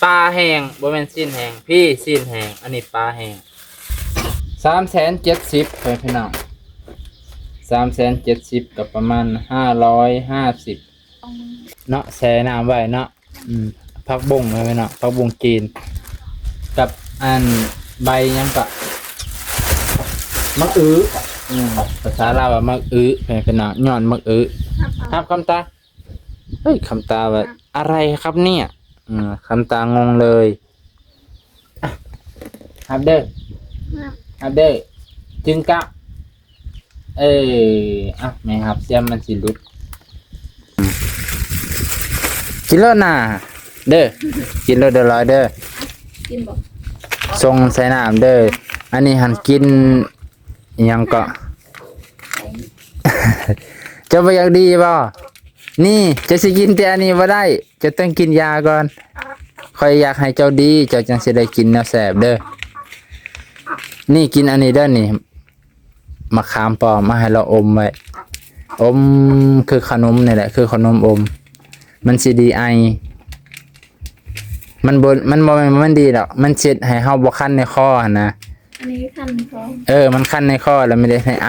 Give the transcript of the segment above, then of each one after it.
ປາແຫ້ງ ບໍ່ແມ່ນຊີ້ນແຫ້ງ ພີ້ ຊີ້ນແຫ້ງ ອັນນີ້ປາແຫ້ງ ສາມແສນເຈັດສິບ ເອີ ພີ່ນ້ອງ ສາມແສນເຈັດສິບ ກໍປະມານຫ້າຮ້ອຍຫ້າສິບເນາະ ແຊ່ນ້ຳໄວ້ເນາະ. ອືມ ຜັກບົ້ງເນາະ ພີ່ນ້ອງ ຜັກບົ້ງຈີນ ກັບອັນໃບຫຍັງກໍ ໝາກອຶ ອືມ ພາສາລາວວ່າໝາກອຶ ພີ່ນ້ອງ ຍອດໝາກອຶ ຮັບຄຳຕາ ເຮີ້ຍ ຄຳຕາວ່າ ອະໄລຄັບເນຍ ອືມ ຄຳຕາງົງເລີຍ ອ່ະ ຮັບເດີ ຮັບ ຮັບເດີ ຈຶ່ງກະ ເອີ ອ່ະ ແມ່ຮັບ ສຽມມັນຊິຫຼຸດ ກິນໂລດນາ ເດີ ກິນໂລດເດີ ຫຼອຍເດີ ກິນບໍ່ ສົ່ງໃສ່ນ້ຳເດີ ອັນນີ້ຫັ້ນກິນ ອີຫຍັງເກາະ ເຈົ້າບໍ່ຢາກດີບໍ່? ນີ້ ເຈົ້າຊິກິນແຕ່ອັນນີ້ບໍ່ໄດ້ ເຈົ້າຕ້ອງກິນຢາກ່ອນ ຂ້ອຍຢາກໃຫ້ເຈົ້າດີ ເຈົ້າຈັ່ງຊິໄດ້ກິນແນວແຊບເດີ ນີ້ ກິນອັນນີ້ເດີ ນີ້ ໝາກຂາມປ້ອມ ມາໃຫ້ລາວອົມໄວ້ ອົມຄືຂະໜົມນີ້ແຫຼະ ຄືຂະໜົມອົມ ມັນຊິດີໄອ ມັນບໍ່ ມັນບໍ່ແມ່ນວ່າມັນດີດອກ ມັນເຮັດໃຫ້ເຮົາບໍ່ຄັນໃນຄໍຫັ້ນນະ ອັນນີ້ຄັນຄອ ເອີ ມັນຄັນໃນຄໍ ແລ້ວມັນເຮັດໃຫ້ໄອ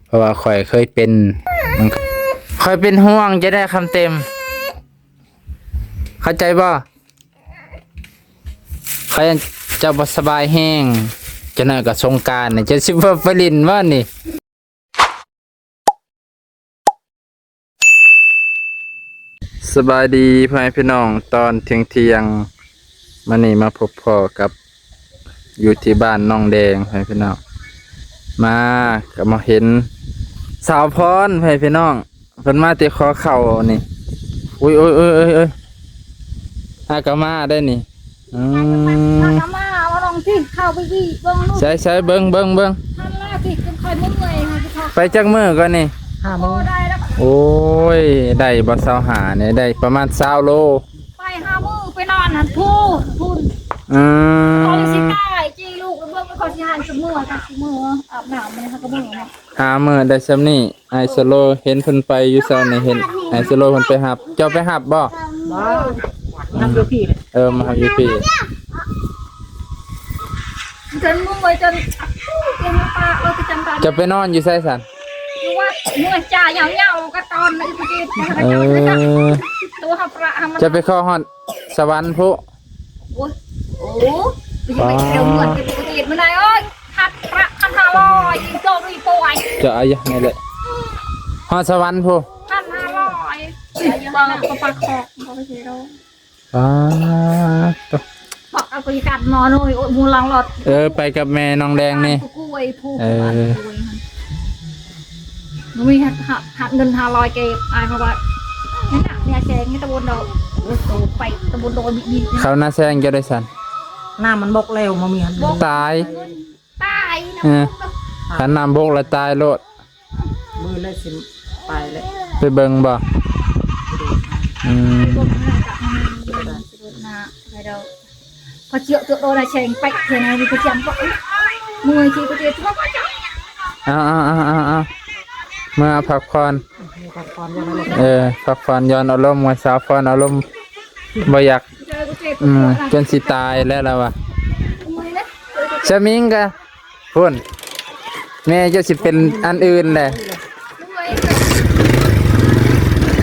ເພາະວ່າຂ້ອຍເຄີຍເປັນ ມັນ ຂ້ອຍເປັນຫ່ວງຈະໄດ້ຄຳເຕັມ ເຂົ້າໃຈບໍ່? ຂ້ອຍຢ້ານເຈົ້າບໍ່ສະບາຍແຮງ ຈັກໜ້ອຍກໍສົງການ ເຈົ້າຊິບໍ່ໄປຫຼິ້ນບໍ່ນີ້? ສະບາຍດີພໍ່ແມ່ພີ່ນ້ອງ ຕອນທ່ຽງໆ ມື້ນີ້ມາພົບພໍ້ກັບ ຢູ່ທີ່ບ້ານໜອງແດງ ພໍ່ແມ່ພີ່ນ້ອງ ມາກໍມາເຫັນສາວພອນ ພໍ່ແມ່ພີ່ນ້ອງ ເພິ່ນມາແຕ່ຂໍເຂົ້ານີ້ ອຸ້ຍ ໂອ້ຍ ໂອ້ຍ ໂອ້ຍ ໂອ້ຍ ຫາກໍມາໄດ້ນີ້ ອືມ ຫາກໍມາ ເອົາລອງຕິ ເຂົ້າໄປອີກເບິ່ງລູກ ໃສ່ໆ ເບິ່ງ ເບິ່ງ ເບິ່ງ ຫັ້ນລະຕິ ຈົນຂ້ອຍເມື່ອຍ ຫາຊິເຂົ້າ ໄປຈັກມື້ກ່ອນນີ້? ຫ້າມື້ ໂອ້ ໄດ້ແລ້ວ ໂອ້ຍ ໄດ້ບໍ່ ຊາວຫ້ານີ້ ໄດ້ປະມານຊາວໂລ ໄປຫ້າມື້ ໄປນອນຫັ້ນ ພຸ້ນ ພຸ້ນ ອືມ ຕອນຊິຕາຍ ຈີລູກ ແລ້ວເບິ່ງ ຂ້ອຍຊິຫາຊິເມື່ອ ກໍຊິເມື່ອ ອາບນ້ຳ ແລ້ວກໍເມືອ ຫ້າມື້ໄດ້ສ່ຳນີ້ ອ້າຍສະໂລເຫັນເພິ່ນໄປຢູ່ເຊົ້ານີ້ ເຫັນອ້າຍສະໂລເພິ່ນໄປຮັບ ເຈົ້າໄປຮັບບໍ່? ບໍ່ ຮັບຢູ່ພີ້ ເອີ ມາຮັບຢູ່ພີ້ ຈົນມື້ໄວ້ຈົນ ເຈົ້າໄປນອນຢູ່ໃສຊັ້ນ? ຢູ່ວັດ ເມື່ອຈ້າຍາວໆ ກໍຕອນນີ້ ເອີ ຕົວຫາພະ ເຈົ້າໄປຂໍຮອດສະຫວັນພຸ້ນ ໂອ້ຍ ໂອ້ ໄປຢູ່ໄປແຖວເມືອງ ເປັນປົກກະຕິ ມື້ໃດ ໂອ້ຍ ຄັດພະ ຄັນຫ້າຮ້ອຍ ໂຕນີ້ປ່ວຍ ຈະອາຍະນີ້ແຫຼະ ຮອດສະຫວັນພຸ້ນ ພັນຫ້າຮ້ອຍ ປາກ ປາກຄອກ ບໍ່ໄປເຊໂດ ປາດໂທ້ ບັກເອົາໄປກັດໝໍໂນ້ຍ ໂອ້ຍ ໝູຫຼັງລົດ ເອີ ໄປກັບແມ່ນ້ອງແດງນີ້ ເອີ ບໍ່ມີ ຫາ ຫາເງິນຫ້າຮ້ອຍເກັບ ອ້າຍເຂົາວ່າ ນີ້ນະ ເມຍແຊງໃຫ້ຕະບົນດອກ ໂອ້ ໄປຕະບົນດອຍບິດໆ ເຂົ້ານາແຊງເຈົ້າໄດ້ຊັ້ນ ນ້ຳມັນບົກແລ້ວ ບໍ່ມີ ຕາຍ ຕາຍນະ ເອີ ຄັນນ້ຳບົກແລ້ວຕາຍໂລດ ມື້ແລກຊິໄປແລ້ວ ໄປເບິ່ງບໍ່? ອືມ ໄປເບິ່ງນະ ກະ ອືມ ສະດຸດນະ ໄປດອກ ພໍເຈາະຕົວໂດນແຊງໄປເທື່ອໃດນີ້ ໄປຈຳບໍ່ ເມື່ອຍທີ່ປະເທດ ເອົາໆໆໆໆ ເມືອພັກຜ່ອນ ເອີ ພັກຜ່ອນຢ່ອນອາລົມ ເມື່ອຍສາວຜ່ອນອາລົມ ບໍ່ຢາກ ເອີ ອືມ ຈົນຊິຕາຍແລ້ວລາວວ່າ ເມື່ອຍນະ ສະມິງກະ ພຸ້ນ ແມ່ເຈົ້າຊິເປັນອັນອື່ນແຫຼະ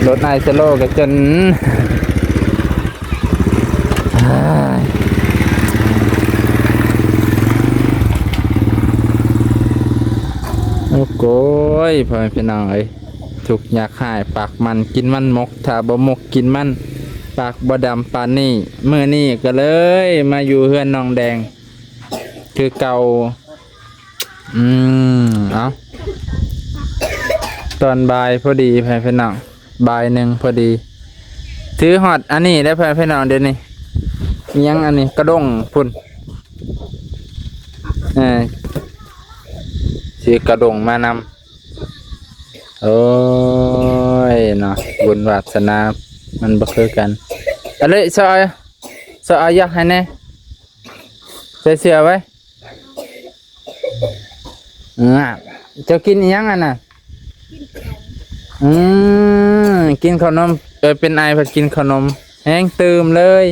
ລົດອ້າຍສະໂລກໍຈົນ ໂອ້ໂກຍ ພໍ່ແມ່ພີ່ນ້ອງເອີຍ ທຸກຍາກຮ້າຍ ປາກມັນກິນມັນໝົກ ຖ້າບໍ່ໝົກກິນມັນ ປາກບໍ່ດຳປານນີ້ ມື້ນີ້ກໍເລີຍມາຢູ່ເຮືອນນ້ອງແດງ ຄືເກົ່າ ອືມ ເອົາ ຕອນບ່າຍພໍດີ ພໍ່ແມ່ພີ່ນ້ອງ ບ່າຍໜຶ່ງພໍດີ ຖືຮອດອັນນີ້ແລ້ວ ພໍ່ແມ່ພີ່ນ້ອງ ດຽວນີ້ ອີຫຍັງອັນນີ້ ກະດົ້ງພຸ້ນ ເອີ ຊື້ກະດົ້ງມານຳ ໂອ້ຍເນາະ ບຸນວາດສະໜາມັນບໍ່ຄືກັນ ອະເລ ຊອຍ ຊອຍ ຢາກໃຫ້ແດ່ ໃສ່ເສື້ອໄວ້ ອ່າ ເຈົ້າກິນອີ່ຫຍັງອັນນະ? ອືມ ກິນເຂົ້າໜົມ ເອີ ເປັນໄອພັດກິນເຂົ້າໜົມ ແຮງຕື່ມເລີຍ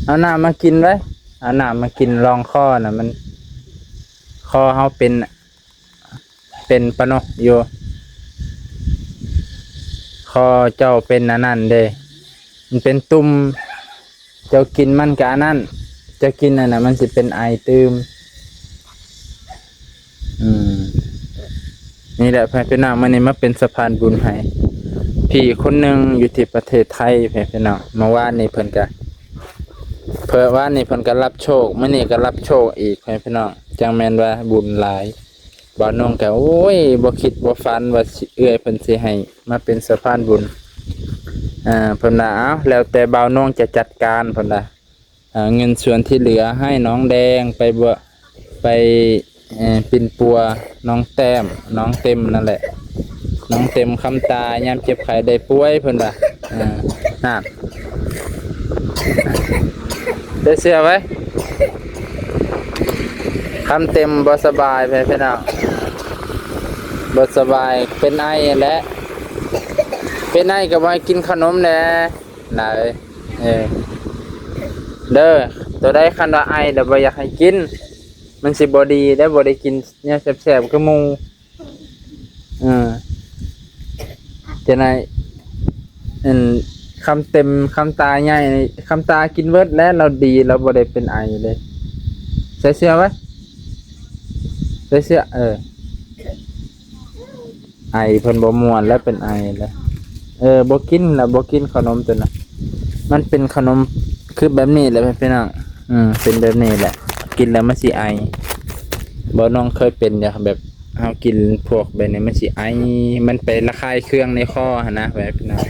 ເອົານ້ຳມາກິນໄວ້ ເອົານ້ຳມາກິນ ລອງຄໍນະ ມັນ ຄໍເຮົາເປັນ ເປັນປານົກຢູ່ ຄໍເຈົ້າເປັນອັນນັ້ນເດ້ ມັນເປັນຕຸ່ມ ເຈົ້າກິນມັນກະອັນນັ້ນ ເຈົ້າກິນອັນນັ້ນ ມັນຊິເປັນໄອຕື່ມ. ອືມ ນີ້ແຫຼະ ພໍ່ແມ່ພີ່ນ້ອງ ມື້ນີ້ມາເປັນສະພານບຸນໃຫ້ພີ່ຄົນໜຶ່ງຢູ່ທີ່ປະເທດໄທ ພໍ່ແມ່ພີ່ນ້ອງ. ເມື່ອວານນີ້ເພິ່ນກະ ເພາະວານນີ້ເພິ່ນກະຮັບໂຊກ ມື້ນີ້ກະຮັບໂຊກອີກ ພໍ່ແມ່ພີ່ນ້ອງ. ຈັ່ງແມ່ນວ່າບຸນຫຼາຍ. ບ່າວນົງກະ ໂອ້ຍ ບໍ່ຄິດບໍ່ຝັນວ່າຊິ ເອື້ອຍເພິ່ນຊິໃຫ້ມາເປັນສະພານບຸນ. ເພິ່ນວ່າ ເອົາ ແລ້ວແຕ່ບ່າວນົງຈະຈັດການ ເພິ່ນວ່າ. ເງິນສ່ວນທີ່ເຫຼືອໃຫ້ນ້ອງແດງໄປ ໄປ ເອີ ປິ່ນປົວນ້ອງແຕ້ມ ນ້ອງເຕັມນັ້ນແຫຼະ ນ້ອງເຕັມຄຳຕາຍາມເຈັບໄຂ້ໄດ້ປ່ວຍ ເພິ່ນວ່າ. ເອີ ນັ້ນ ໄດ້ເຊື່ອໄວ້ ຄຳເຕັມບໍ່ສະບາຍ ພີ່ນ້ອງ ບໍ່ສະບາຍ ເປັນໄອແຫຼະ ເປັນໄອກໍບໍ່ໃຫ້ກິນຂະໜົມແດ່ ນາເອີຍ ເອີ ເດີ ໂຕໃດຄັນວ່າໄອແລ້ວບໍ່ຢາກໃຫ້ກິນ ມັນຊິບໍ່ດີເດ້ ບໍ່ໄດ້ກິນແນວແຊບໆຄືໝູ່. ເອີ ຈັ່ງໃດ ອັນ ຄຳເຕັມ ຄຳຕາໃຫຍ່ ຄຳຕາກິນເບິດແລ້ວ ລາວດີ ລາວບໍ່ໄດ້ເປັນໄອເດ້. ໃສ່ເສື້ອໄວ້ ໃສ່ເສື້ອ ເອີ. ໄອເພິ່ນບໍ່ມ່ວນແລ້ວ ເປັນໄອແລ້ວ. ເອີ ບໍ່ກິນລະ ບໍ່ກິນຂະໜົມໂຕນັ້ນ ມັນເປັນຂະໜົມຄືແບບນີ້ແຫຼະ ພີ່ນ້ອງ. ອືມ ເປັນແບບນີ້ແຫຼະ ກິນແລ້ວມັນຊິໄອ. ບ່າວນົງເຄີຍເປັນຢູ່ ແບບເຮົາກິນພວກແບບນີ້ມັນຊິໄອ ມັນໄປລະຄາຍເຄືອງໃນຄໍຫັ້ນນະ ພີ່ນ້ອງ.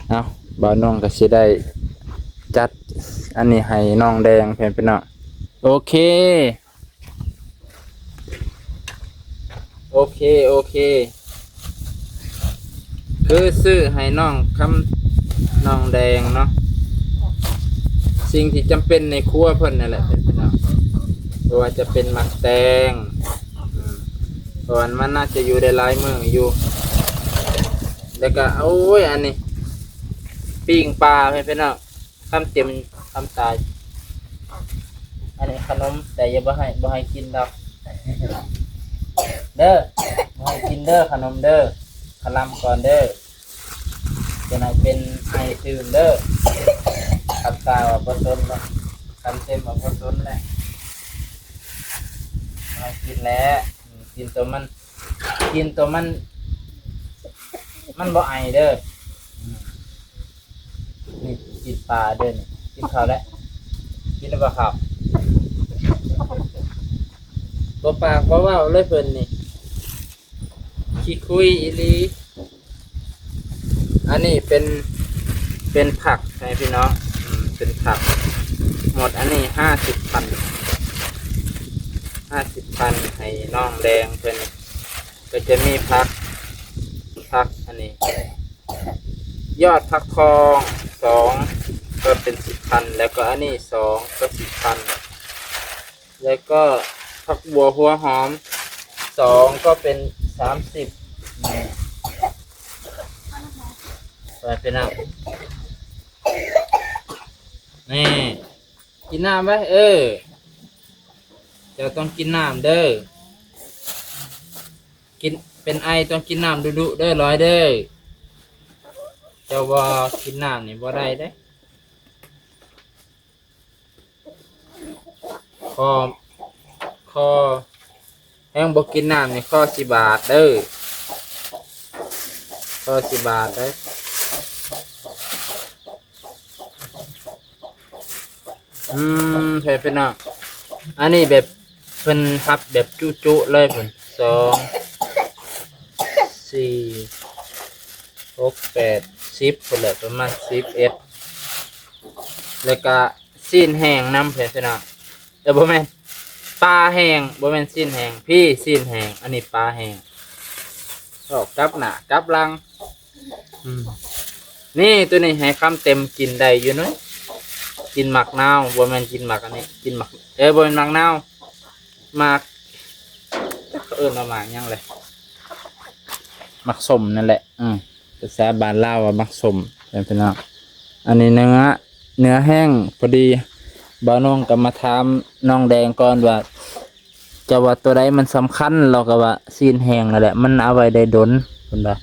ເອົາ ບ່າວນົງກໍຊິໄດ້ຈັດອັນນີ້ໃຫ້ນ້ອງແດງ ພີ່ນ້ອງ. ໂອເຄ. ໂອເຄ ໂອເຄ ຄືຊື້ໃຫ້ນ້ອງຄຳ ນ້ອງແດງເນາະ ສິ່ງທີ່ຈຳເປັນໃນຄົວເພິ່ນນັ້ນແຫຼະ ເປັນພີ່ນ້ອງ ບໍ່ວ່າຈະເປັນໝາກແຕງ ອືມ ເພາະວ່າມັນໜ້າຈະຢູ່ໄດ້ຫຼາຍມື້ຢູ່ ແລ້ວກະ ໂອ້ຍ ອັນນີ້ ປີ້ງປາ ເປັນພີ່ນ້ອງ. ຄຳເຕັມຄຳຕາຍ ອັນນີ້ຂະໜົມ ແຕ່ຢ່າ ບໍ່ໃຫ້ ບໍ່ໃຫ້ກິນດອກເດີ ບໍ່ໃຫ້ກິນເດີ ຂະໜົມເດີ ຄະລຳກ່ອນເດີ. ຈະໃຫ້ເປັນໄອຕື່ມເດີ ຄຳຕາວ່າບໍ່ສົນແລ້ວ ຄຳເຕັມວ່າບໍ່ສົນແລ້ວ ບໍ່ໃຫ້ກິນແລ້ວ ກິນໂຕມັນ ກິນໂຕມັນ ມັນບໍ່ໄອເດີ. ນີ້ກິນປາເດີນີ້ ກິນເຂົ້າແລ້ວ ກິນແລ້ວບໍ່ເຂົ້າ ບໍ່ປາກບໍ່ເວົ້າເລີຍເພິ່ນນີ້ ຂີ້ຄຸຍອີ່ຫຼີ. ອັນນີ້ເປັນ ເປັນຜັກໃຫ້ພີ່ນ້ອງ ອືມ ເປັນຜັກ ໝົດອັນນີ້ຫ້າສິບພັນ ຫ້າສິບພັນໃຫ້ນ້ອງແດງເພິ່ນ ກໍຈະມີຜັກ ຜັກອັນນີ້ ຍອດຜັກທອງສອງ ກໍເປັນສິບພັນ ແລ້ວກໍອັນນີ້ສອງ ກໍສິບພັນ ແລ້ວກໍຜັກບົ່ວຫົວຫອມສອງ ກໍເປັນສາມສິບ ນີ້ ໄປ ພີ່ນ້ອງ ນີ້ ກິນນ້ຳໄວ້ ເອີ ເຈົ້າຕ້ອງກິນນ້ຳເດີ ກິນ ເປັນໄອຕ້ອງກິນນ້ຳດຸໆເດີ ລອຍເດີ ເຈົ້າບໍ່ກິນນ້ຳນີ້ບໍ່ໄດ້ເດ້ ຄໍ ຄໍ ແຮງບໍ່ກິນນ້ຳນີ້ຄໍຊິບາດເດີ ຄໍຊິບາດເດີ. ອືມ ແບບພີ່ນ້ອງ ອັນນີ້ແບບເພິ່ນຮັບແບບຈຸໆເລີຍ ເພິ່ນ ສອງ ສີ່ ຫົກ ແປດ ສິບ ພຸ້ນແຫຼະ ປະມານສິບເອັດ ແລ້ວກະຊີ້ນແຫ້ງນຳ ແບບພີ່ນ້ອງ ເອີ ບໍ່ແມ່ນ ປາແຫ້ງ ບໍ່ແມ່ນຊີ້ນແຫ້ງ ພີ້ ຊີ້ນແຫ້ງ ອັນນີ້ປາແຫ້ງ ເວົ້າກັບໜ້າກັບຫຼັງ. ອືມ ນີ້ ໂຕນີ້ໃຫ້ຄຳເຕັມກິນໄດ້ຢູ່ເນາະ ກິນໝາກນາວ ບໍ່ແມ່ນກິນໝາກອັນນີ້ ກິນໝາກ ເອີ ບໍ່ແມ່ນໝາກນາວ ໝາກ ເຂົາເອີ້ນວ່າໝາກຫຍັງແຫຼະ ໝາກສົ້ມນັ້ນແຫຼະ ອືມ ພາສາບ້ານລາວວ່າໝາກສົ້ມ ເປັນພີ່ນ້ອງ. ອັນນີ້ເນື້ອ ເນື້ອແຫ້ງ. ພໍດີບ່າວນ້ອງກໍມາຖາມນ້ອງແດງກ່ອນວ່າ ເຈົ້າວ່າຕົວໃດມັນສຳຄັນ? ລາວກໍວ່າຊີ້ນແຫ້ງນັ້ນແຫຼະ ມັນເອົາໄວ້ໄດ້ດົນ ເພິ່ນວ່າ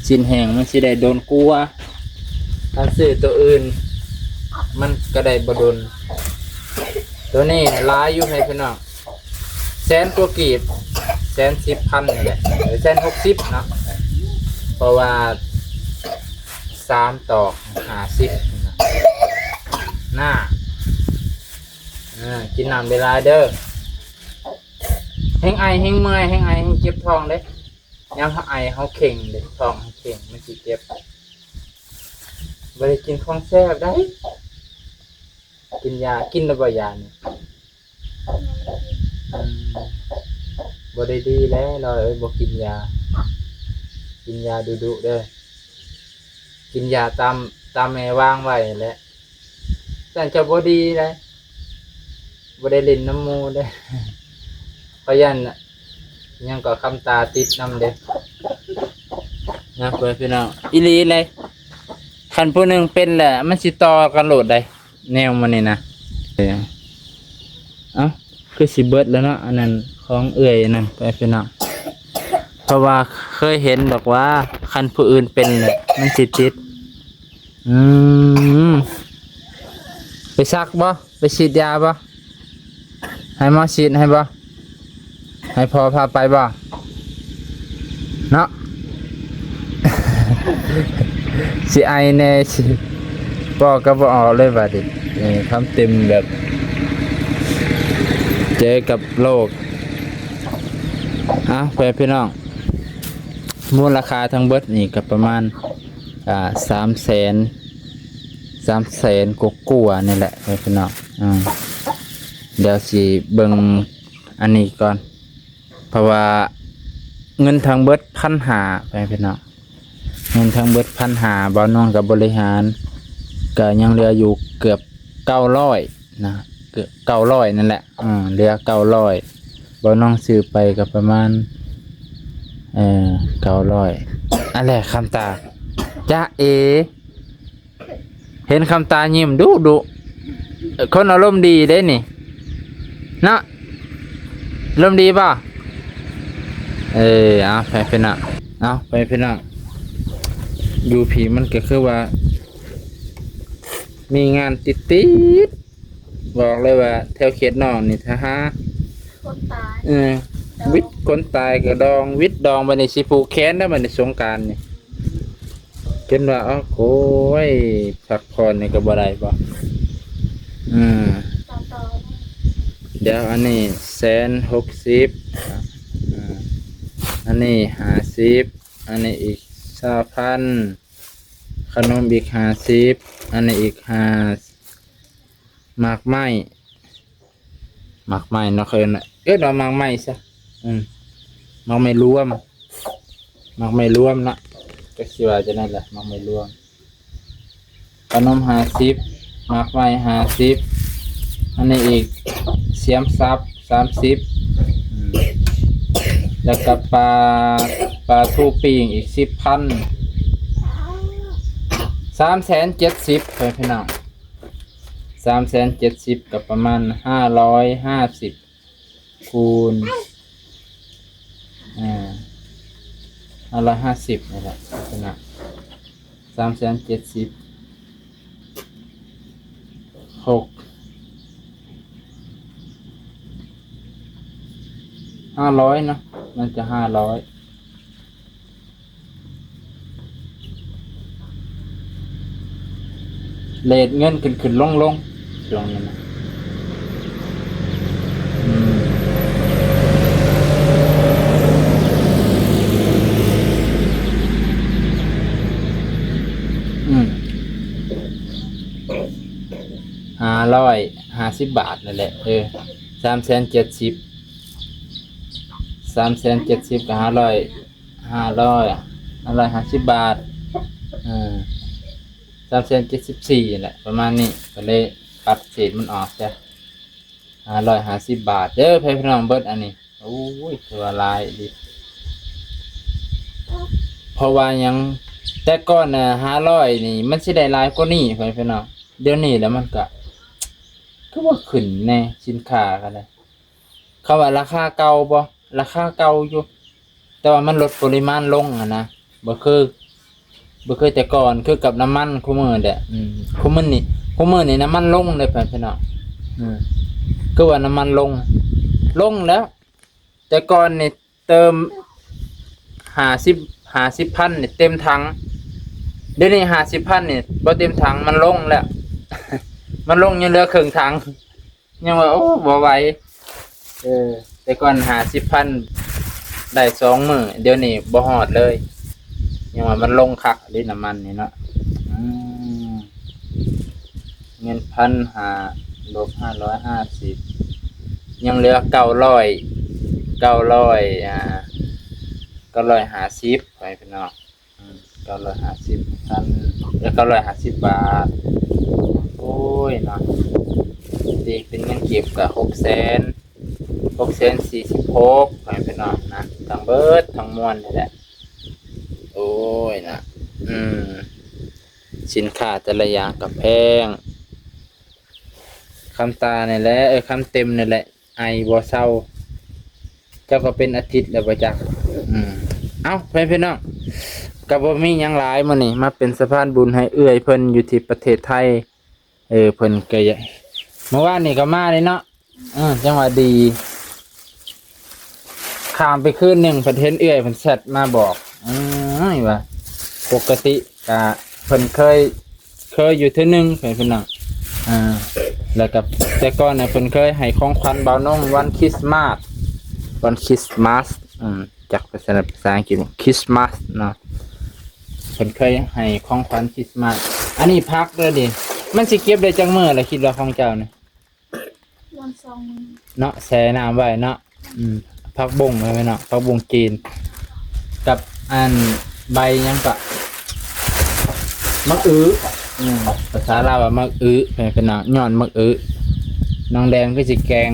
ຊີ້ນແຫ້ງມັນຊິໄດ້ດົນກວ່າ ຖ້າຊື້ຕົວອື່ນມັນກໍໄດ້ບໍ່ດົນ. ຕົວນີ້ຫຼາຍຢູ່ໃຫ້ພີ່ນ້ອງ ແສນກວ່າກີບ ແສນສິບພັນນີ້ແຫຼະ ເອີ ແສນຫົກສິບເນາະ ເພາະວ່າສາມຕອກຫ້າສິບນະ ໜ້າ ເອີ ກິນນ້ຳຫຼາຍໆເດີ ແຮງໄອແຮງເມື່ອຍ ແຮງໄອແຮງເຈັບທ້ອງເດ້ ຍາມເຮົາໄອເຮົາເຄັ່ງເດ້ ທ້ອງເຮົາເຄັ່ງ ມັນຊິເຈັບ ບໍ່ໄດ້ກິນຂອງແຊບໄດ໋ ກິນຢາ ກິນແລ້ວບໍ່ຢານີ້? ອືມ ບໍ່ໄດ້ດີແລ້ວ ລອຍເອີຍ ບໍ່ກິນຢາ ກິນຢາດຸໆເດີ ກິນຢາຕາມ ຕາມແມ່ວາງໄວ້ຫັ້ນແຫຼະ ຊັ້ນຈະບໍ່ດີໄດ໋ ບໍ່ໄດ້ຫຼິ້ນນຳໝູ່ເດ້ ເພາະຢ້ານ ຫຍັງກໍຄຳຕາຕິດນຳເດ້ ນະ ເພື່ອນພີ່ນ້ອງ ອີ່ຫຼີເລີຍ ຄັນຜູ້ໜຶ່ງເປັນແຫຼະ ມັນຊິຕໍ່ກັນໂລດໃດ໋ ແນວມັນນີ້ນະ ເອີ ເອົ້າ ຄືຊິເບິດແລ້ວເນາະ ອັນນັ້ນຂອງເອື້ອຍນັ້ນ ເພື່ອນພີ່ນ້ອງ ເພາະວ່າເຄີຍເຫັນດອກວ່າ ຄັນຜູ້ອື່ນເປັນແຫຼະ ມັນຊິຕິດ ອືມ ໄປສັກບໍ່? ໄປສີດຢາບໍ່? ໃຫ້ໝໍສີດໃຫ້ບໍ່? ໃຫ້ພໍ່ພາໄປບໍ່? ເນາະ ຊິໄອແດ່ ຊິ ເວົ້າກໍບໍ່ອອກເລີຍບາດນີ້ ເອີ ຄຳເຕັມແບບ ເຈີກັບໂລກ. ເອົ້າ ເພື່ອນພີ່ນ້ອງ ມູນລະຄ່າທັງເບິດນີ້ກໍປະມານ ອ່າ ສາມແສນ ສາມແສນກວ່າໆນີ້ແຫຼະ ເພື່ອນພີ່ນ້ອງ ອືມ ດຽວຊິເບິ່ງອັນນີ້ກ່ອນ ເພາະວ່າເງິນທັງເບິດພັນຫ້າ ເພື່ອນພີ່ນ້ອງ ເງິນທັງເບິດພັນຫ້າ ບ່າວນ້ອງກໍບໍລິຫານ ກໍຍັງເຫຼືອຢູ່ເກືອບເກົ້າຮ້ອຍນະ ເກືອບເກົ້າຮ້ອຍນັ້ນແຫຼະ ອືມ ເຫຼືອເກົ້າຮ້ອຍ ບ່າວນ້ອງຊື້ໄປກໍປະມານ ເອີ ເກົ້າຮ້ອຍ ອັນແຫຼະ ຄຳຕາ ຈ໊ະເອ ເຫັນຄຳຕາຍິ້ມດຸໆ ເອີ ຄົນອາລົມດີເດ້ນີ້ ເນາະ ອາລົມດີບໍ່? ເອີ ເອົາ ໄປພີ່ນ້ອງ ເອົາ ໄປພີ່ນ້ອງ ຢູ່ພີ້ມັນກໍຄືວ່າ ມີງານຕິດໆ ບອກເລີຍວ່າແຖວເຂດນ້ອງນີ້ ຖ້າຫາ ຄົນຕາຍ ເອີ ວິດຄົນຕາຍກໍດອງ ວິດດອງ ບັດນີ້ຊິຜູກແຂນແລ້ວ ບັດນີ້ສົງການນີ້ ຈົນວ່າ ເອົ້າ ໂອ້ຍ ພັກຜ່ອນນີ້ກໍບໍ່ໄດ້ບໍ່? ອືມ ດຽວອັນນີ້ແສນຫົກສິບ ອືມ ອັນນີ້ຫ້າສິບ ອັນນີ້ອີກຊາວພັນ ຂະໜົມອີກຫ້າສິບ ອັນນີ້ອີກຫ້າ ໝາກໄມ້ ໝາກໄມ້ເນາະ ເອີ້ນ ເອີ້ນວ່າໝາກໄມ້ຊະ ອືມ ໝາກໄມ້ລວມ ໝາກໄມ້ລວມເນາະ ຈັກຊິວ່າຈັ່ງໃດລະ ໝາກໄມ້ລວມ ຂະໜົມຫ້າສິບ ໝາກໄມ້ຫ້າສິບ ອັນນີ້ອີກ ສຽມສັບ ສາມສິບ ອືມ ແລ້ວກໍປາ ປາທູປີ້ງອີກສິບພັນ ສາມແສນເຈັດສິບ ເອີ ພີ່ນ້ອງ ສາມແສນເຈັດສິບ ກໍປະມານຫ້າຮ້ອຍຫ້າສິບຄູນ ອ່າ ຫ້າຮ້ອຍຫ້າສິບນີ້ແຫຼະ ລັກສະນະ ສາມແສນເຈັດສິບ ຫົກ ຫ້າຮ້ອຍເນາະ ມັນຈະຫ້າຮ້ອຍ ເຣດເງິນຂຶ້ນໆລົງໆ ຊ່ວງນີ້ນະ ອືມ ອືມ ຫ້າຮ້ອຍຫ້າສິບບາດນັ້ນແຫຼະ ເອີ ສາມແສນເຈັດສິບ ສາມແສນເຈັດສິບ ກໍຫ້າຮ້ອຍ ຫ້າຮ້ອຍ ຫ້າຮ້ອຍຫ້າສິບບາດ ເອີ ສາມແສນເຈັດສິບສີ່ ນີ້ແຫຼະ ປະມານນີ້ ກໍເລີຍຕັດເສດມັນອອກຊະ ຫ້າຮ້ອຍຫ້າສິບບາດເດີ ເພື່ອນພີ່ນ້ອງ ເບິດອັນນີ້ ໂອ້ຍ ຖືວ່າຫຼາຍອີ່ຫຼີ ເພາະວ່າຫຍັງ ແຕ່ກ່ອນນະ ຫ້າຮ້ອຍນີ້ ມັນຊິໄດ້ຫຼາຍກວ່ານີ້ ເພື່ອນພີ່ນ້ອງ ດຽວນີ້ແລ້ວມັນກະ ຄືວ່າຂຶ້ນແດ່ ສິນຄ້າກໍໄດ້. ຄຳວ່າລາຄາເກົ່າບໍ່? ລາຄາເກົ່າຢູ່ ແຕ່ວ່າມັນລົດປະລິມານລົງຫັ້ນນະ ບໍ່ຄື ບໍ່ຄືແຕ່ກ່ອນ ຄືກັບນ້ຳມັນຄູ່ມື້ແຫຼະ. ອືມ ຄູ່ມື້ນີ້ ຄູ່ມື້ນີ້ນ້ຳມັນລົງເດ້ ເພື່ອນພີ່ນ້ອງ. ອືມ ຄືວ່ານ້ຳມັນລົງ ລົງແລ້ວ. ແຕ່ກ່ອນນີ້ເຕີມຫ້າສິບ ຫ້າສິບພັນນີ້ເຕັມຖັງ, ດຽວນີ້ຫ້າສິບພັນນີ້ບໍ່ເຕັມຖັງ ມັນລົງແລ້ວ ມັນລົງ ຍັງເຫຼືອເຄິ່ງຖັງ. ຍັງວ່າ ໂອ້ ບໍ່ໄຫວ. ເອີ ແຕ່ກ່ອນຫ້າສິບພັນໄດ້ສອງມື້ ດຽວນີ້ບໍ່ຮອດເລີຍ. ຍັງວ່າມັນລົງຄັກເດ້ ນ້ຳມັນນີ້ເນາະ. ອືມ ເງິນພັນຫ້າ ລົບຫ້າຮ້ອຍຫ້າສິບ ຍັງເຫຼືອເກົ້າຮ້ອຍ ເກົ້າຮ້ອຍ ອ່າ ເກົ້າຮ້ອຍຫ້າສິບ ໄປພີ່ນ້ອງ. ອືມ ເກົ້າຮ້ອຍຫ້າສິບພັນ ເອີ ເກົ້າຮ້ອຍຫ້າສິບບາດ. ໂອ້ຍເນາະ ຕີເປັນເງິນກີບກໍຫົກແສນ ຫົກແສນສີ່ສິບຫົກ ໄປພີ່ນ້ອງນະ ທັງເບິດທັງມວນນີ້ແຫຼະ. ໂອ້ຍນະ ອືມ ສິນຄ້າແຕ່ລະຢ່າງກໍແພງ. ຄຳຕານີ້ແຫຼະ ເອີ ຄຳເຕັມນີ້ແຫຼະ ໄອບໍ່ເຊົາ ເຈົ້າກໍເປັນອາທິດແລ້ວບໍ່ຈັກ. ອືມ ເອົ້າ ເພື່ອນພີ່ນ້ອງ ກໍບໍ່ມີຫຍັງຫຼາຍ ມື້ນີ້ມາເປັນສະພານບຸນໃຫ້ເອື້ອຍເພິ່ນຢູ່ທີ່ປະເທດໄທ. ເອີ ເພິ່ນກໍຢາກ ເມື່ອວານນີ້ກໍມາເດ້ເນາະ. ເອີ ຈັ່ງວ່າດີ ຂ້າມໄປຄືນໜຶ່ງ ເພິ່ນເຫັນເອື້ອຍເພິ່ນແຊັດມາບອກ. ອືມ ວ່າປົກກະຕິກະເພິ່ນເຄີຍ ເຄີຍຢູ່ເທື່ອໜຶ່ງ ເພິ່ນ ເພິ່ນນະ ອ່າ ແລ້ວກໍແຕ່ກ່ອນນະ ເພິ່ນເຄີຍໃຫ້ຂອງຂວັນບ່າວນົງວັນຄຣິສມາສ ວັນຄຣິສມາສ ອືມ ຈັກພາສາ ພາສາອັງກິດ ຄຣິສມາສເນາະ ເພິ່ນເຄີຍໃຫ້ຂອງຂວັນຄຣິສມາສ. ອັນນີ້ຜັກເດີນີ້ ມັນຊິເກັບໄດ້ຈັກມື້ລະ ຄິດວ່າຂອງເຈົ້ານີ້? ວັນສອງມື້ເນາະ ແຊ່ນ້ຳໄວ້ເນາະ. ອືມ ຜັກບົ້ງເນາະ ເນາະ ຜັກບົ້ງຈີນ ກັບອັນໃບຫຍັງກະ ໝາກອຶ ອືມ ພາສາລາວວ່າໝາກອຶ ເປັນ ເປັນ ຍອດໝາກອຶ. ນ້ອງແດງຄືຊິແກງ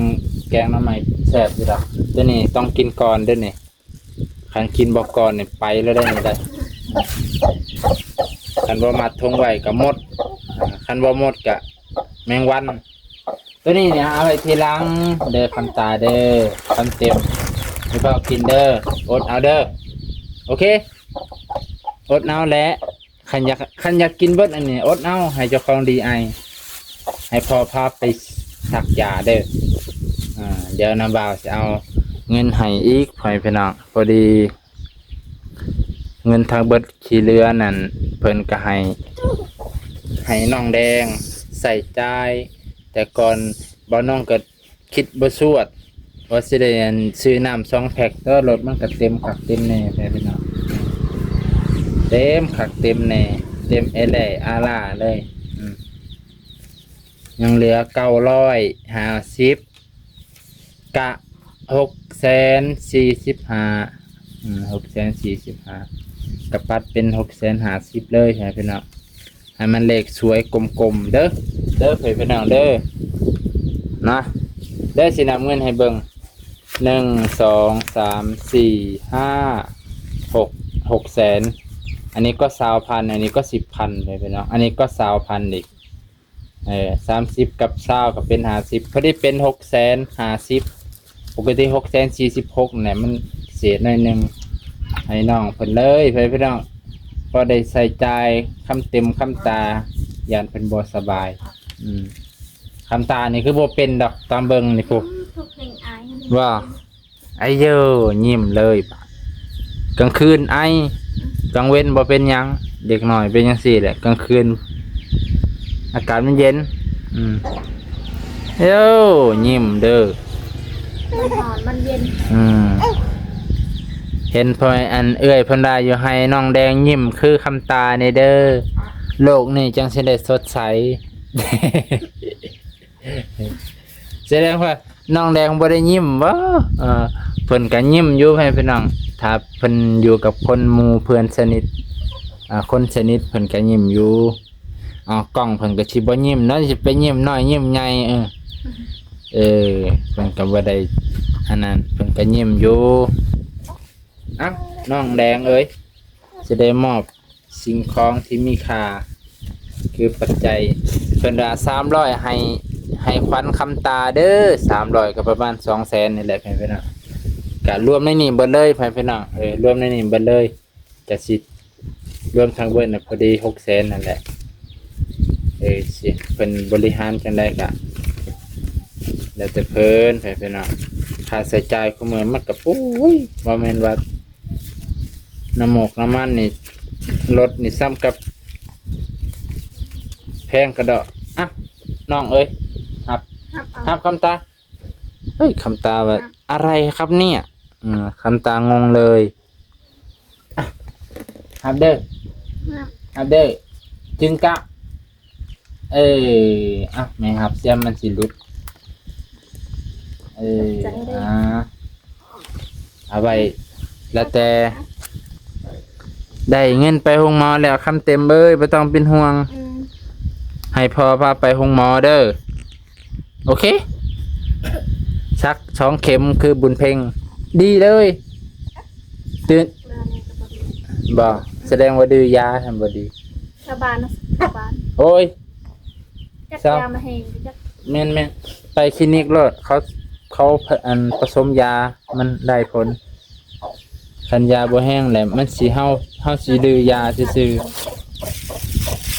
ແກງໜໍ່ໄມ້ແຊບຢູ່ດອກ. ໂຕນີ້ຕ້ອງກິນກ່ອນເດີນີ້ ຄັນກິນບໍ່ກ່ອນນີ້ໄປແລ້ວໄດ໋ນີ້ໄດ໋. ຄັນບໍ່ມັດຖົງໄວ້ກໍໝົດ ຄັນບໍ່ໝົດກະແມງວັນ. ໂຕນີ້ນີ້ເອົາໄວ້ທີຫຼັງເດີ ຄຳຕາເດີ ຄຳເຕັມ ຢ່າຟ້າວກິນເດີ ອົດເອົາເດີ ໂອເຄ ອົດເອົາແຫຼະ. ຄັນຢາກ ຄັນຢາກກິນເບິດອັນນີ້ ອົດເອົາ ໃຫ້ເຈົ້າຂອງດີໄອ ໃຫ້ພໍ່ພາໄປສັກຢາເດີ. ອ່າ ດຽວນ້າບ່າວຊິເອົາເງິນໃຫ້ອີກ ພໍ່ແມ່ພີ່ນ້ອງ ພໍດີ ເງິນທັງເບິດທີ່ເຫຼືອນັ້ນ ເພິ່ນກໍໃຫ້ ໃຫ້ນ້ອງແດງໃຊ້ຈ່າຍ. ແຕ່ກ່ອນບ່າວນ້ອງກໍຄິດບໍ່ຊວດວ່າຊິໄດ້ອັນ ຊື້ນ້ຳສອງແພັກ ແຕ່ວ່າລົດມັນກໍເຕັມຄັກເຕັມແນ່ ພໍ່ແມ່ພີ່ນ້ອງ ເຕັມຄັກເຕັມແນ່ ເຕັມແອແລ່ອາລ່າເລີຍ. ອືມ ຍັງເຫຼືອເກົ້າຮ້ອຍຫ້າສິບ ກະຫົກແສນສີ່ສິບຫ້າ ອືມ ຫົກແສນສີ່ສິບຫ້າ ກະປັດເປັນຫົກແສນຫ້າສິບເລີຍ ໃຫ້ພີ່ນ້ອງ ໃຫ້ມັນເລກສວຍກົມໆເດີ ເດີ ໃຫ້ພີ່ນ້ອງເດີ ນະ ເດີ ຊິນັບເງິນໃຫ້ເບິ່ງ ໜຶ່ງ ສອງ ສາມ ສີ່ ຫ້າ ຫົກ ຫົກແສນ ອັນນີ້ກໍຊາວພັນ ອັນນີ້ກໍສິບພັນ ໃຫ້ພີ່ນ້ອງ ອັນນີ້ກໍຊາວພັນອີກ. ເອີ ສາມສິບກັບຊາວກໍເປັນຫ້າສິບ ພໍດີເປັນຫົກແສນຫ້າສິບ. ປົກກະຕິຫົກແສນສີ່ສິບຫົກແຫຼະ ມັນເສດໜ້ອຍໜຶ່ງ ໃຫ້ນ້ອງເພິ່ນເລີຍ ພີ່ນ້ອງ ພໍໄດ້ໃຊ້ຈ່າຍຄຳເຕັມຄຳຕາ ຢ້ານເພິ່ນບໍ່ສະບາຍ. ອືມ ຄຳຕານີ້ຄືບໍ່ເປັນດອກ ຕາມເບິ່ງນີ້ພຸ້ນ ອືມ ພວກເພງອາຍ ວ່າ ໄອໂຢ ຍິ້ມເລີຍ. ກາງຄືນໄອ ກາງເວັນບໍ່ເປັນຫຍັງ. ເດັກນ້ອຍເປັນຈັ່ງຊີ້ແຫຼະ ກາງຄືນອາກາດມັນເຢັນ. ອືມ ໂອ້ ຍິ້ມເດີ ມັນຮ້ອນມັນເຢັນ. ອືມ ເຫັນພໍ່ ອັນເອື້ອຍເພິ່ນວ່າຢູ່ ໃຫ້ນ້ອງແດງຍິ້ມຄືຄຳຕາແດ່ເດີ ໂລກນີ້ຈັ່ງຊິໄດ້ສົດໃສ. ສະແດງວ່າ ນ້ອງແດງບໍ່ໄດ້ຍິ້ມບໍ? ເອີ ເພິ່ນກະຍິ້ມຢູ່ ໃຫ້ພີ່ນ້ອງ ຖ້າເພິ່ນຢູ່ກັບຄົນໝູ່ເພື່ອນສະໜິດ ອາ ຄົນສະໜິດເພິ່ນກະຍິ້ມຢູ່. ອອກກ້ອງເພິ່ນກະຊິບໍ່ຍິ້ມເນາະ ຊິໄປຍິ້ມນ້ອຍຍິ້ມໃຫຍ່. ເອີ ເອີ ເພິ່ນກະບໍ່ໄດ້ອັນນັ້ນ ເພິ່ນກະຍິ້ມຢູ່. ເອົ້າ ນ້ອງແດງເອີຍ ຈະໄດ້ມອບສິ່ງຂອງທີ່ມີຄ່າ ຄືປັດໄຈ ເຂ พิ่ນວ່າສາມຮ້ອຍໃຫ້ ໃຫ້ຂວັນຄຳຕາເດີ ສາມຮ້ອຍກໍປະມານສອງແສນນີ້ແຫຼະ ພີ່ນ້ອງ ກະລວມໃນນີ້ເບິດເລີຍ ພີ່ນ້ອງ ເອີ ລວມໃນນີ້ເບິດເລີຍ ກະຊິລວມທັງເບິດນະ ພໍດີຫົກແສນນັ້ນແຫຼະ ເອີ ຊິເພິ່ນບໍລິຫານຈັ່ງໃດກະແລ້ວແຕ່ເພິ່ນ ພີ່ນ້ອງ ຄ່າໃຊ້ຈ່າຍຄູ່ມື້ມັນກະ ໂອ້ຍ ບໍ່ແມ່ນວ່າ ນ້ຳໝົກນ້ຳມັນນີ້ ລົດນີ້ສ່ຳກັບແພງກະດອກ ອ່ະ ນ້ອງເອີຍ ຮັບ ຮັບເອົາ ຮັບຄຳຕາ ເຮີ້ຍ ຄຳຕາວ່າ ຮັບ ອະໄລຄັບເນຍ ອືມ ຄຳຕາງົງເລີຍ ອ່ະ ຮັບເດີ ຮັບ ຮັບເດີ ຈຶ່ງກະ ເອີ ອ່ະ ແມ່ຮັບ ສຽມມັນຊິຫຼຸດ ເອີ ຂອບໃຈເດີ ອ່າ ເອົາໄວ້ ແລ້ວແຕ່ ໄດ້ເງິນໄປໂຮງໝໍແລ້ວ ຄຳເຕັມເອີຍ ບໍ່ຕ້ອງເປັນຫ່ວງ ອືມ ໃຫ້ພໍ່ພາໄປໂຮງໝໍເດີ ໂອເຄ ສັກສອງເຂັມຄືບຸນເພັງ ດີເລີຍ ຕື່ນ ບໍ່ ສະແດງວ່າດື້ຢາຫັ້ນບໍ່ດີ ຊາວບ້ານນະ ຊາວບ້ານ ໂອ້ຍ ຈັກ ຊາວ ຢາມາແຮງຈັກ ແມ່ນໆ ໄປຄລີນິກໂລດ ເຂົາ ເຂົາ ອັນ ປະສົມຢາ ມັນໄດ້ຜົນ ຄັນຢາບໍ່ແຮງແຫຼະ ມັນຊິ ເຮົາ ເຮົາຊິດື້ຢາຊື່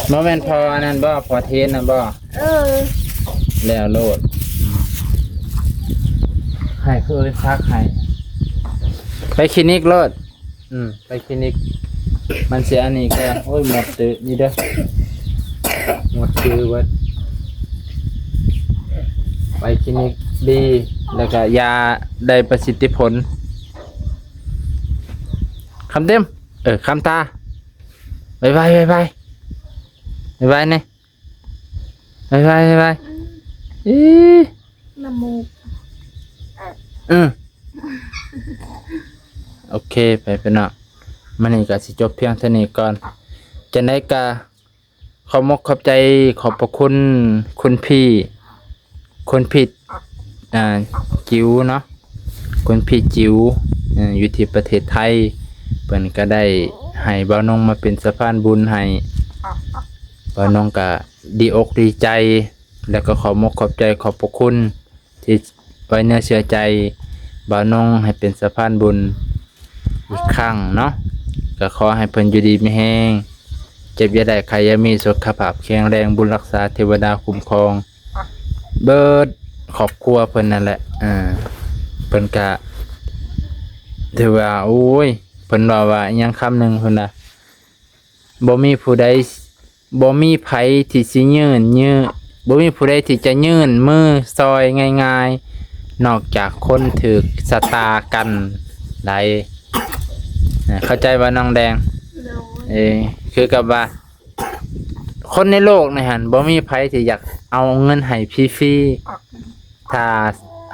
ໆ ບໍ່ແມ່ນພໍອັນນັ້ນບໍ່ ພໍເທນນະບໍ່ ເອີ ແລ້ວໂລດ ໃຫ້ເຂົາເອີ້ນພັກໃຫ້ ໄປຄລີນິກໂລດ ອືມ ໄປຄລີນິກ ມັນຊິອັນນີ້ກະ ໂອ້ຍ ໝົດຕື່ ນີ້ເດີ ໝົດຊື່ເບິດ ໄປຄລີນິກດີ ແລ້ວກະຢາໄດ້ປະສິດທິຜົນ ຄຳເຕັມ ເອີ ຄຳຕາ ບາຍບາຍ ບາຍບາຍ ບາຍບາຍແນ່ ບາຍບາຍ ບາຍບາຍ ອີ ນ້ຳມູກ ອືມ ໂອເຄ ໄປພີ່ນ້ອງ ມື້ນີ້ກະຊິຈົບພຽງເທົ່ານີ້ກ່ອນ ຈັ່ງໃດກະ ຂອບມົກຂອບໃຈ ຂອບພະຄຸນ ຄຸນພີ່ ຄຸນພີ່ ອ່າ ຈິວເນາະ ຄຸນພີ່ຈິວ ເອີ ຢູ່ທີ່ປະເທດໄທ ເພິ່ນກະໄດ້ໃຫ້ບ່າວນົງມາເປັນສະພານບຸນໃຫ້ ບ່າວນົງກະດີອົກດີໃຈ ແລ້ວກໍຂອບມົກຂອບໃຈ ຂອບພະຄຸນ ທີ່ໄວ້ເນື້ອເຊື່ອໃຈບ່າວນົງໃຫ້ເປັນສະພານບຸນອີກຄັ້ງເນາະ ກໍຂໍໃຫ້ເພິ່ນຢູ່ດີມີແຮງ ເຈັບຢ່າໄດ້ ໄຂ້ຢ່າມີ ສຸຂະພາບແຂງແຮງ ບຸນຮັກສາ ເທວະດາຄຸ້ມຄອງ ເບິດຄອບຄົວເພິ່ນນັ້ນແຫຼະ ເອີ ເພິ່ນກະຖືວ່າ ໂອ້ຍ ເພິ່ນເວົ້າວ່າອີ່ຫຍັງຄຳໜຶ່ງ ເພິ່ນວ່າ ບໍ່ມີຜູ້ໃດ ບໍ່ມີໃຜທີ່ຊິຍື່ນ ຍື່ນ ບໍ່ມີຜູ້ໃດທີ່ຈະຍື່ນມືຊ່ອຍງ່າຍໆ ນອກຈາກຄົນຖືກຊະຕາກັນໃດ໋ ເຂົ້າໃຈບໍ່ນ້ອງແດງ? ໂດຍ ເອີ ຄືກັບວ່າ ຄົນໃນໂລກນີ້ຫັ້ນ ບໍ່ມີໃຜທີ່ຢາກເອົາເງິນໃຫ້ຟຣີໆ ຖ້າ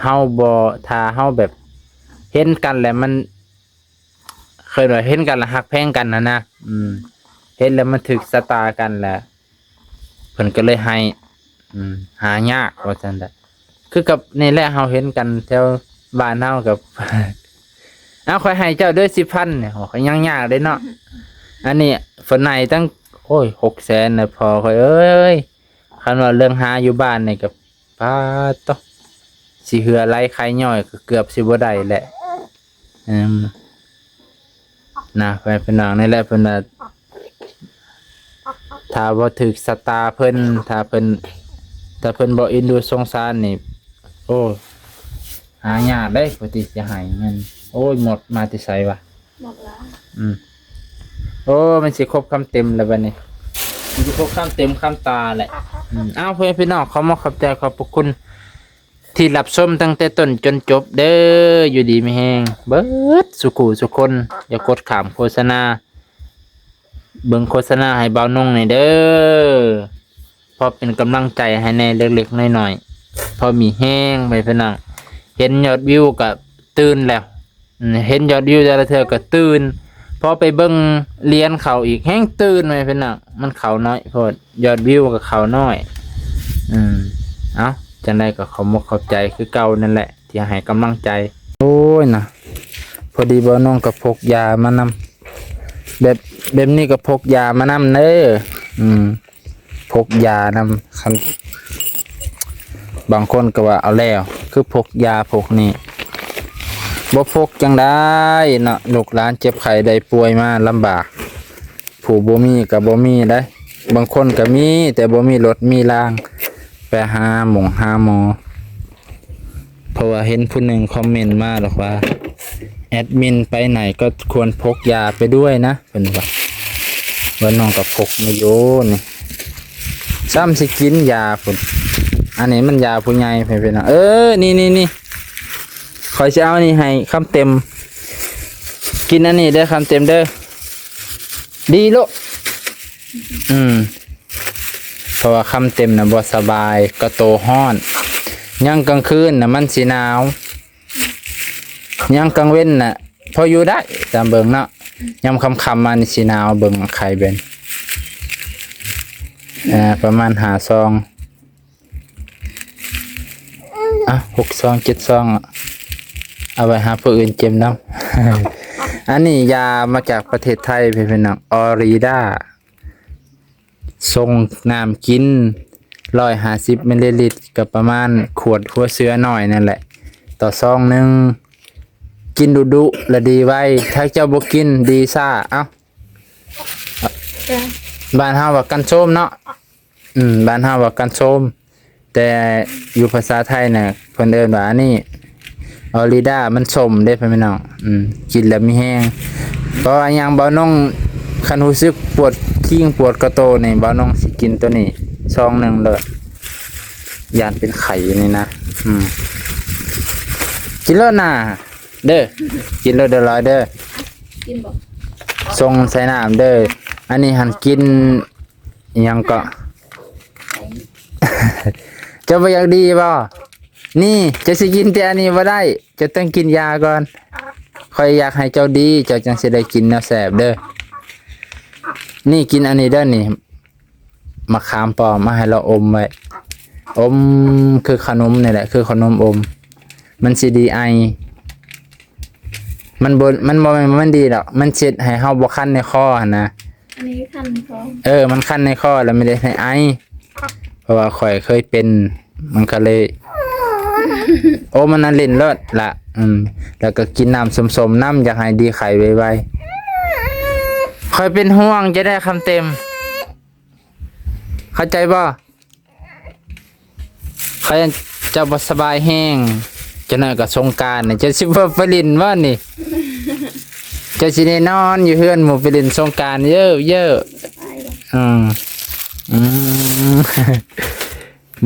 ເຮົາບໍ່ ຖ້າເຮົາແບບເຫັນກັນແລ້ວມັນ ເຄີຍວ່າເຫັນກັນລະຮັກແພງກັນຫັ້ນນະ ອືມ ເຫັນແລ້ວມັນຖືກຊະຕາກັນລະ ເພິ່ນກໍເລີຍໃຫ້ ອືມ ຫາຍາກວ່າຊັ້ນແຫຼະ ຄືກັບນີ້ແຫຼະ ເຮົາເຫັນກັນແຖວບ້ານເຮົາກັບ ເອົາ ຂ້ອຍໃຫ້ເຈົ້າເດີ ສິບພັນ ນີ້ ໂອ້ ກໍຍັງຍາກເດ້ເນາະ ອັນນີ້ເພິ່ນໃຫ້ຕັ້ງ ໂອ້ຍ ຫົກແສນນະ ພໍ່ຂ້ອຍເອີຍ ຄັນວ່າເລື່ອງຫາຢູ່ບ້ານນີ້ກໍ ປາດໂທ້ ຊິເຫື່ອໄຫຼໄຄຍ້ອຍກໍເກືອບຊິບໍ່ໄດ້ແຫຼະ ອືມ ນະ ພໍ່ແມ່ພີ່ນ້ອງ ນີ້ແຫຼະ ເພິ່ນວ່າ ຖ້າບໍ່ຖືກຊະຕາເພິ່ນ ຖ້າເພິ່ນ ຖ້າເພິ່ນບໍ່ເອັນດູສົງສານນີ້ ໂອ້ ຫາຍາກເດ້ ຜູ້ທີ່ຈະໃຫ້ເງິນ ໂອ້ຍ ໝົດມາແຕ່ໃສວະ? ໝົດແລ້ວ ອືມ ໂອ້ ມັນຊິຄົບຄຳເຕັມແລ້ວບັດນີ້ ມັນຊິຄົບຄຳເຕັມຄຳຕາແຫຼະ ອືມ ເອົາ ພໍ່ແມ່ພີ່ນ້ອງ ຂໍຂອບໃຈຂອບພະຄຸນ ທີ່ຮັບຊົມຕັ້ງແຕ່ຕົ້ນຈົນຈົບເດີ ຢູ່ດີມີແຮງເບິດສູ່ຄູ່ສູ່ຄົນ ຢ່າກົດຂ້າມໂຄສະນາ ເບິ່ງໂຄສະນາໃຫ້ບ່າວນົງແດ່ເດີ ພໍເປັນກຳລັງໃຈໃຫ້ແດ່ເລັກໆນ້ອຍໆ ພໍມີແຮງໄປພີ່ນ້ອງ ເຫັນຍອດວິວກໍຕື່ນແລ້ວ ອືມ ເຫັນຍອດວິວແຕ່ລະເທື່ອກໍຕື່ນ ພໍໄປເບິ່ງຫຼຽນເຂົ້າອີກແຮງຕື່ນໄປພີ່ນ້ອງ ມັນເຂົ້າໜ້ອຍໂພດ ຍອດວິວກໍເຂົ້າໜ້ອຍ ອືມ ເອົ້າ ຈັ່ງໃດກໍຂອບມົກຂອບໃຈຄືເກົ່ານັ້ນແຫຼະ ທີ່ໃຫ້ກຳລັງໃຈ ໂອ້ຍນະ ພໍດີບ່າວນົງກໍພົກຢາມານຳ ແບບ ແບບນີ້ກໍພົກຢາມານຳເດີ ອືມ ກົກຢານຳ. ຄັນ ບາງຄົນກໍວ່າ ເອົາແລ້ວ ຄືພົກຢາ ພົກນີ້ ບໍ່ພົກຈັ່ງໃດເນາະ ລູກຫຼານເຈັບໄຂ້ໄດ້ປ່ວຍມາລຳບາກ. ຜູ້ບໍ່ມີກໍບໍ່ມີໄດ໋ ບາງຄົນກໍມີ ແຕ່ບໍ່ມີລົດມີລາງໄປຫາໝົງຫາໝໍ. ເພາະວ່າເຫັນຜູ້ໜຶ່ງຄອມເມັນມາດອກວ່າ ແອດມິນໄປໄຫນກໍຄວນພົກຢາໄປດ້ວຍນະ ເພິ່ນວ່າ. ວ່ານ້ອງກໍພົກມາຢູ່ນີ້ ຊ້ຳຊິກິນຢາພຸ້ນ. ອັນນີ້ມັນຢາຜູ້ໃຫຍ່ ເພື່ອນໆເນາະ. ເອີ ນີ້ໆໆ ຂ້ອຍຊິເອົານີ້ໃຫ້ຄຳເຕັມ. ກິນອັນນີ້ເດີ ຄຳເຕັມເດີ ດີໂລດ. ອືມ ເພາະວ່າຄຳເຕັມນະບໍ່ສະບາຍ ກະໂຕຮ້ອນ. ຍາມກາງຄືນນະມັນຊິໜາວ ຍາມກາງເວັນນະພໍຢູ່ໄດ້ ຕາມເບິ່ງເນາະ. ຍາມຄ່ຳໆມານີ້ຊິໜາວ ເບິ່ງໄຂ່ເບັນ ອ່າ ປະມານຫ້າຊອງ ອ່ະ ຫົກຊອງ ເຈັດຊອງ ເອົາໄວ້ຫາຜູ້ອື່ນເຈັບນຳ. ອັນນີ້ຢາມາຈາກປະເທດໄທ ເພື່ອນໆເນາະ ອອຣີດາ. ຊົງນ້ຳກິນ ຮ້ອຍຫ້າສິບມິນລີລິດ ກໍປະມານຂວດຫົວເສືອນ້ອຍນັ້ນແຫຼະ ຕໍ່ຊອງໜຶ່ງ. ກິນດຸໆ ລະດີໄວ ຖ້າເຈົ້າບໍ່ກິນດີຊ້າ. ເອົ້າ ບ້ານເຮົາວ່າກັນໂຊມເນາະ. ອືມ ບ້ານເຮົາວ່າກັນໂຊມ ແຕ່ຢູ່ພາສາໄທນະ ເພິ່ນເອີ້ນວ່າອັນນີ້ ອອຣີດາ ມັນສົ້ມເດ້ ເພື່ອນພີ່ນ້ອງ. ອືມ ກິນແລ້ວມີແຮງ. ເພາະວ່າຫຍັງ ບ່າວນົງ ຄັນຮູ້ສຶກປວດຄີງປວດກະໂຕນີ້ ບ່າວນົງຊິກິນໂຕນີ້ຊອງໜຶ່ງໂລດ ຢ້ານເປັນໄຂ້ນີ້ນະ. ອືມ ກິນໂລດນາເດີ ກິນໂລດເດີຫຼອຍເດີ ກິນບໍ່ ຊົງໃສ່ນ້ຳເດີ. ອັນນີ້ຫັ້ນກິນ ອີຫຍັງເກາະ? ເຈົ້າບໍ່ຢາກດີບໍ່? ນີ້ ເຈົ້າຊິກິນແຕ່ອັນນີ້ບໍ່ໄດ້ ເຈົ້າຕ້ອງກິນຢາກ່ອນ. ຂ້ອຍຢາກໃຫ້ເຈົ້າດີ ເຈົ້າຈັ່ງຊິໄດ້ກິນແນວແຊບເດີ. ນີ້ ກິນອັນນີ້ເດີນີ້ ໝາກຂາມປ້ອມ ມາໃຫ້ລາວອົມໄວ້ ອົມຄືຂະໜົມນີ້ແຫຼະ ຄືຂະໜົມອົມ ມັນຊິດີໄອ. ມັນບໍ່ ມັນບໍ່ແມ່ນວ່າມັນດີດອກ ມັນເຮັດໃຫ້ເຮົາບໍ່ຄັນໃນຄໍຫັ້ນນະ. ອັນນີ້ຄັນຄໍ ເອີ ມັນຄັນໃນຄໍແລ້ວມັນເຮັດໃຫ້ໄອ ເພາະວ່າຂ້ອຍເຄີຍເປັນ ມັນກໍເລີຍ ໂອ້ ມັນນະຫຼິ້ນໂລດລະ. ອືມ ແລ້ວກໍກິນນ້ຳສົ້ມໆນຳ ຢາກໃຫ້ດີໄຂ້ໄວໆ. ຂ້ອຍເປັນຫ່ວງຈະໄດ້ຄຳເຕັມ ເຂົ້າໃຈບໍ່? ຂ້ອຍຢ້ານເຈົ້າບໍ່ສະບາຍແຮງ ຈັກໜ້ອຍກໍສົງການນີ້ ເຈົ້າຊິບໍ່ໄປຫຼິ້ນບໍ່ນີ້? ເຈົ້າຊິໄດ້ນອນຢູ່ເຮືອນ ໝູ່ໄປຫຼິ້ນສົງການເຢີໆ. ອືມ ອື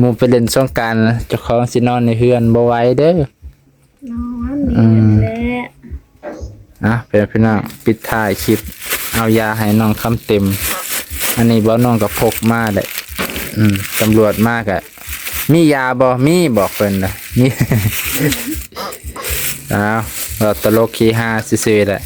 ມ ໝູ່ໄປຫຼິ້ນສົງການ ເຈົ້າຂອງຊິນອນໃນເຮືອນ ບໍ່ໄຫວເດີ. ນອນ ອືມ ນີ້ແຫຼະ. ອ່ະ ເພື່ອນພີ່ນ້ອງ ປິດທ້າຍຄລິບ ເອົາຢາໃຫ້ນ້ອງຄຳເຕັມ. ອັນນີ້ບ່າວນ້ອງກໍພົກມາແຫຼະ. ອືມ ຕຳຫຼວດມາກະ ມີຢາບໍ່? ມີ ບອກເພິ່ນນະ ມີ. ອ້າວ ເວົ້າຕະຫຼົກຮີຮາຊື່ໆແຫຼະ.